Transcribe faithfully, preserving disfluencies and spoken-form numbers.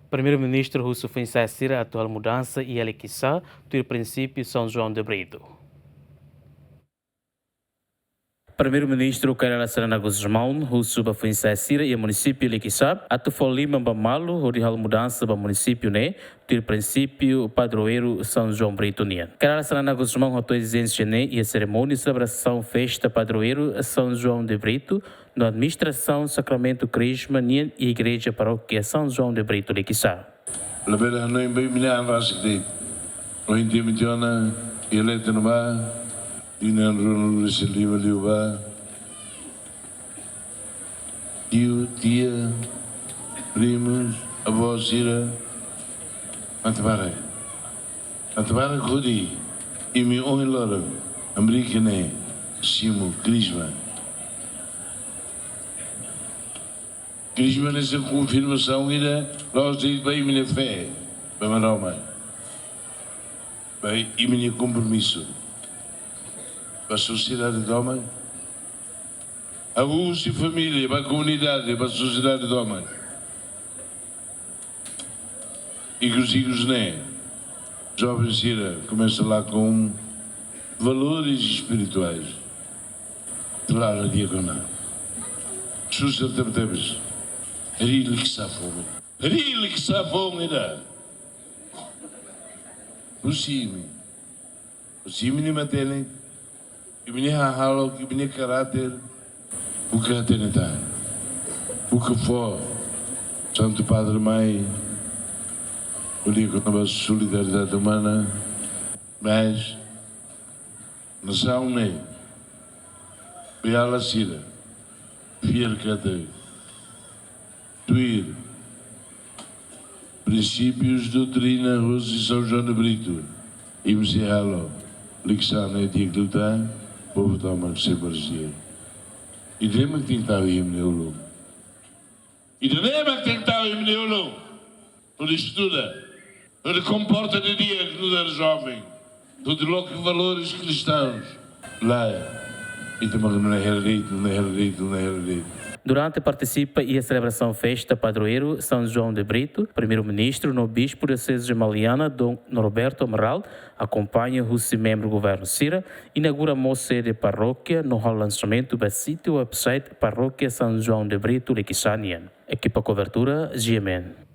Primeiru-Ministru husu foin-sa'e sira atu halo mudansa iha Likisá, tuir prinsípiu São João de Brito. Primeiru-Ministru Kay Rala Xanana Gusmão husu ba foin-sa'e sira iha munisípiu Likisá atu fó liman ba malu hodi halo mudansa ba munisípiu ne'e, tuir prinsípiu padroeiru São João Brito nian. Kay Rala Xanana Gusmão hato'o ezijénsia ne'e iha serimónia selebrasaun festa padroeiru São João de Brito, no administrasaun sakramentu Krisma nian iha Igreja Parókia São João de Brito Likisá. Labele hanoin ba imi-nia an rasik de'it. Ohin imi tiha ona iha leten ne'ebá, imi-nia an rua-nulu-resin-lima liubá. Tiu, tia, primus, avó sira, atu barak. Atu barak hodi imi ohin loron hamriik ne'e simu Krisma. Krisma ne'e sai konfirmasaun ida la'ós de'it ba imi-nia fé ba Maromak, ba imi-nia kompromisu ba sosiedade tomak. Hahú husi família ba komunidade, ba sosiedade tomak. Ikus-ikus ne'e, joven sira komesa lakon valores espirituais. Klaru, diákonu. Susar tebetebes. Harii Likisá foun. Harii Likisá foun ida. Husi imi. Husi imi-nia matenek, imi-nia hahalok, imi-nia karáter, buka hatene tan. Buka fó Santu Padre mai, hodi kona-ba solidariedade umana, mas nasaun ne'e, beiala sira, fiar katak tuir prinsípius, doutrina husi São João de Brito, imi sei halo Likisá ne'e di'ak liután, povu tomak sei barzia. Ida-ne'e mak tenke tau iha imi-nia ulun. Ida-ne'e mak tenke tau iha imi-nia ulun. Hodi estuda, hodi komporta didi'ak nu'udar joven, hodi loke valores kristaun. Lae, ita mak ne'e hela de'it, ne'e hela de'it, ne'e hela de'it. Durante partisipa iha selebrasaun festa padroeiru São João de Brito, Primeiru-Ministru no Bispu Dioseze de Maliana, Dom Norberto Amaral, akompaña husi membru governu sira, inaugura mós sede parókia no halo lansamentu ba sítiu website Parókia São João de Brito Likisá nian. Ekipa kobertura, G M N.